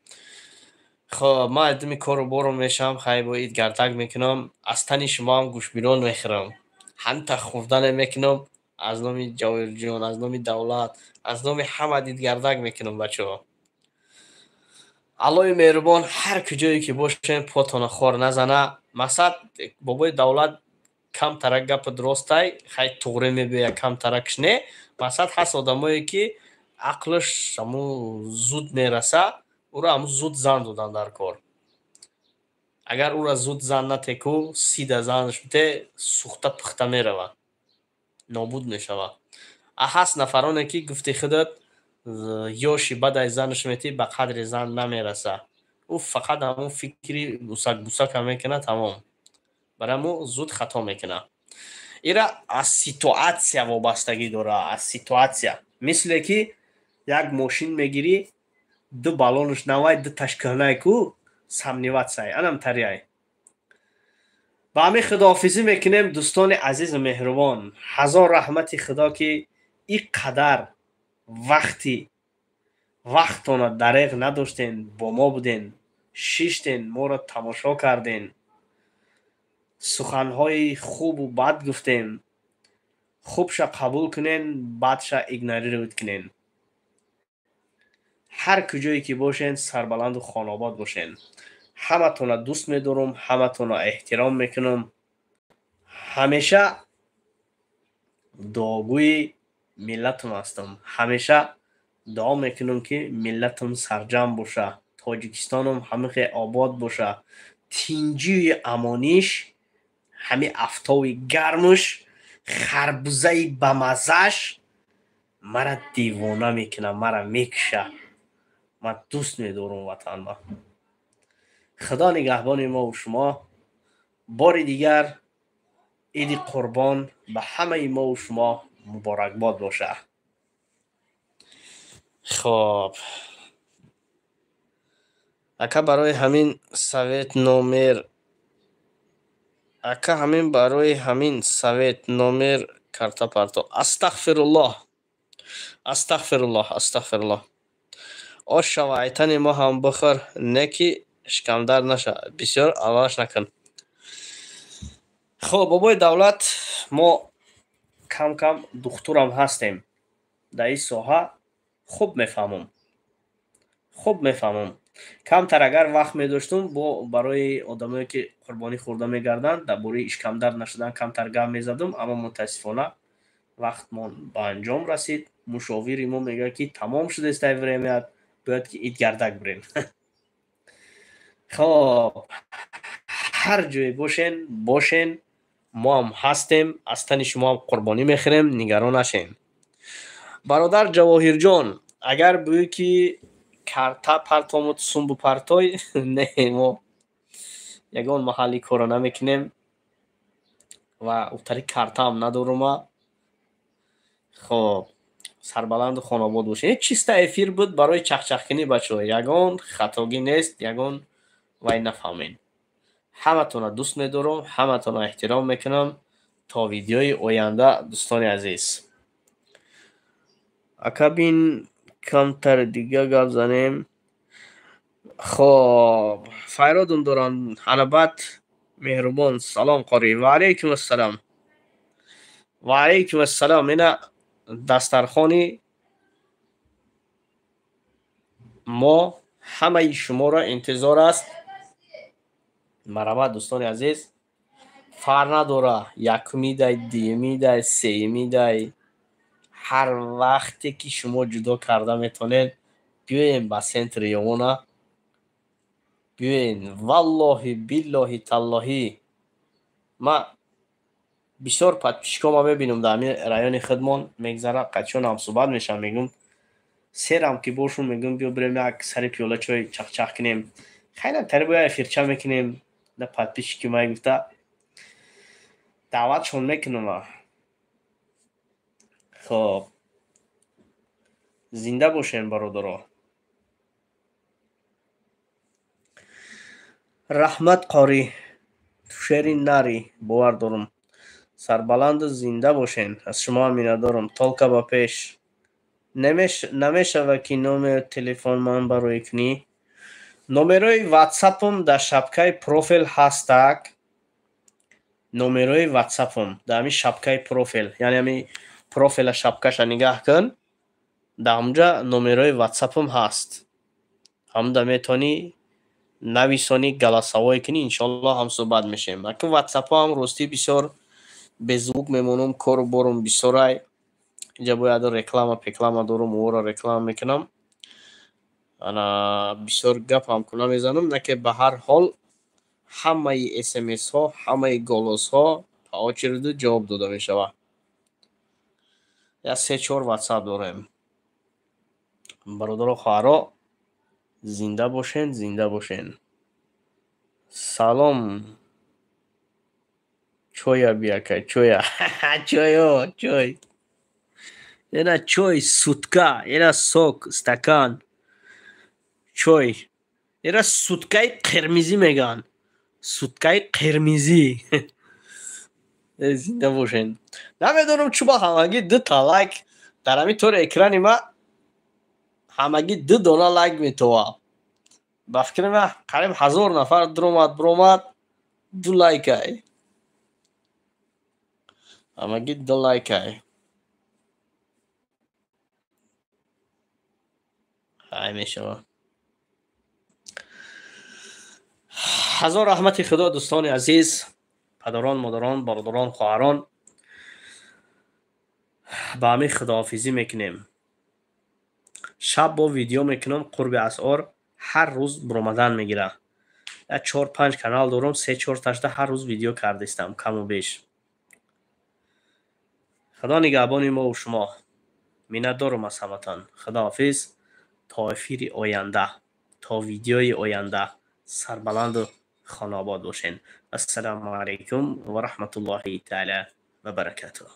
Хоб, ман аз думи кору борум мешавам, хай, бо идгардак мекунам, аз тани шумоам гӯшбирон мехӯрам. Ҳамта хӯрдане мекунам, аз номи Ҷавоҳирҷон, аз номи давлат, аз номи ҳама дидгардак мекунам, бачаҳо. Аллоҳи меҳрубон ҳар куҷое ки бошем, потона хор назана. Мақсад, бобои давлат, камтарак гапат ростай, хай, туғрӣ мебиёяд, камтаракш не. Мақсад, ҳаст одамое ки ақлаш ҳамун зуд мераса, ӯро ҳамун зуд зан додан дар кор. Агар ӯро зуд зан натеку, сида занаш бите, сӯхта пухта меравад, нобуд мешавад. А ҳаст нафароне ки гуфти худат, ёши баъд занаш метӣ, ба қадри зан намераса. Ӯ фақат ҳамун фикри бусак-бусака мекунад, тамом. Барои ҳамун зуд хато мекунад. Ира аз ситуация вобастагӣ дорад, аз ситуация. Мисле ки як мошин мегирӣ, ду баллонаш навай, дуташ кӯҳнай ку, сомневаться анам тариай. Ба ҳамин худоҳофизӣ мекунем, дӯстони азизу меҳрубон. Ҳазор раҳмати Худо, ки ин қадар вақти вақтона дареғ надоштен, бо мо буден, шиштен, моро тамошо карден, суханҳои хубу бад гуфтем. Хубша қабул кунен, бадша игнорировать кунен. Ҳар куҷое ки бошен, сарбаланду хонаобод бошен. Ҳаматонро дӯст медорам, ҳаматонро эҳтиром мекунам, ҳамеша дуогӯи миллатам ҳастам, ҳамеша дуо мекунам, ки миллатам сарҷамъ боша, Тоҷикистонам ҳамихе обод боша, тинҷию амониш, ҳами афтоби гармуш, харбузаи бамаззаш мара девона мекунад, мара мекуша. Ман дӯст медорам ватанма. Худо нигаҳбони мову шумо. Бори дигар Иди Қурбон ба ҳамаи мову шумо муборакбод боша. Хоб. Ака, барои ҳамин совет номер, ака, ҳамин барои ҳамин совет номер карта парто. Астағфируллоҳ, астағфируллоҳ, астағфируллоҳ. Ош шава, айтани мо ҳам бихӯр, не ки шикамдард наша, бисёр алалаш накун. Хоб, бобои Давлат, мо кам кам духтурам ҳастем. Дар ин соҳа хуб мефаҳмам. Хуб мефаҳмам. Камтар агар вақт медоштум, бо барои одамое ки қурбонӣ хӯрда мегарданд, дар бораи ишкамдард нашудан камтар гап мезадум, аммо мутаассифона вақтмон ба анҷом расид. Мушовири мо мегӯяд, ки тамом шудааст время ят, бояд ки идгардак бирем. Хоб, ҳар ҷое бошен, бошен, мо ҳам ҳастем, аз тани шумо ҳам қурбонӣ мехӯрем, нигарон нашен. Бародар Ҷавоҳирҷон, агар бигӯӣ ки карта партомуд, сумбу партой, не, мо ягон маҳалли корро намекунем ва утари картаам надорума. Хоб, сарбаланду хонобод бошед. Чиста эфир буд барои чахчахкунӣ, бачаҳо, ягон хатогӣ нест, ягон вай нафаҳмед. Ҳаматонро дӯст медорам, ҳаматонро эҳтиром мекунам. То видеои оянда, дӯстони азиз. Ака, бин, камтар дига гап занем. Хоб, файродум доранд. Ана баъд Меҳрубон. Салом, қорӣ. Ва алайкум ассалом, ва алайкум ассалом. Ина дастархони мо ҳамаи шуморо интизор аст. Марҳамат, дӯстони азиз, фарқ надора якумидай, дуюмидай, сеюмидай, ҳар вақте ки шумо ҷудо карда метавонед, биёем ба центри Ёвона, биёен. Валлоҳи, биллоҳи, таллоҳӣ, ма бисёр подписчик ома мебинам, дар ҳамин райони худмон мегзара, қачон ҳамсӯҳбат мешавам, мегӯм, серам ки бошум, мегӯм, биё бирем, як сари пиёла чой чахчах кунем, хайна тари боя эфирча мекунем. Да подписчики май гуфта даъватшон мекунам. Хоб, зинда бошем, бародаро. Раҳмат, қорӣ, ту шери нари, бовар дорам. Сарбаланду зинда бошен, аз шумоам миннатдорам. Толка ба пеш. Намешава ки номер телефон ман барои кунӣ? Номерои ватсапам дар шапкаи профил ҳастак. Номерои ватсапам дар ҳамин шапкаи профил, яъне ҳамин профила, шапкаша нигаҳ кун, дар ҳамунҷа номерои ватсапам ҳаст. Ҳамунда метавонӣ нависонӣ, голосовой кунӣ, иншоаллоҳ ҳамсӯҳбат мешавем. Акун ватсапҳоам, ростӣ, бисёр без звук мемонам, кору борум бисёрай. Инҷа бояд реклама пеклама дорум, ӯро реклама мекунам. Ана бисёр гапам ку намезанам, на ки ба ҳар ҳол ҳамаи смсҳо, ҳамаи голосҳо по очереди ҷавоб дода мешавад. Як се чор ватсап дорем. Бародаро, хоҳаро, зинда бошен, зинда бошен. Салом, чоя биякай, чоя, чойо, чой, ена чой сутка, ена сок, стакан чой, ера суткаи қирмизӣ мегӯянд, суткаи қирмизӣ. Зинда бошен. Намедонам, чӯба ҳамагӣ дута лайк дар ҳамин тори экрани ма, ҳамагӣ ду дона лайк метова. Ба фикри ман, қариб 1000 нафар дуромад, биромад, ду лайкай, ҳамагӣ ду лайкай. Ҳай, мешава. Ҳазор раҳмати Худо, дӯстони азиз, падарон, модарон, бародарон, хоҳарон, ба ҳамин худоҳофизӣ мекунем. Шаб бо видео мекунам, қурби асъор ҳар рӯз биромадан мегирад. Як чор панҷ канал дорам, се чорташда ҳар рӯз видео кардистам, каму беш. Худо нигаҳбони мову шумо. Миннатдорам аз ҳаматон. Худоҳофиз, то эфири оянда, то видеои оянда. Сарбаланду хонаобод бошен. Ассалому алайкум ва раҳматуллоҳи таала ва баракатуҳ.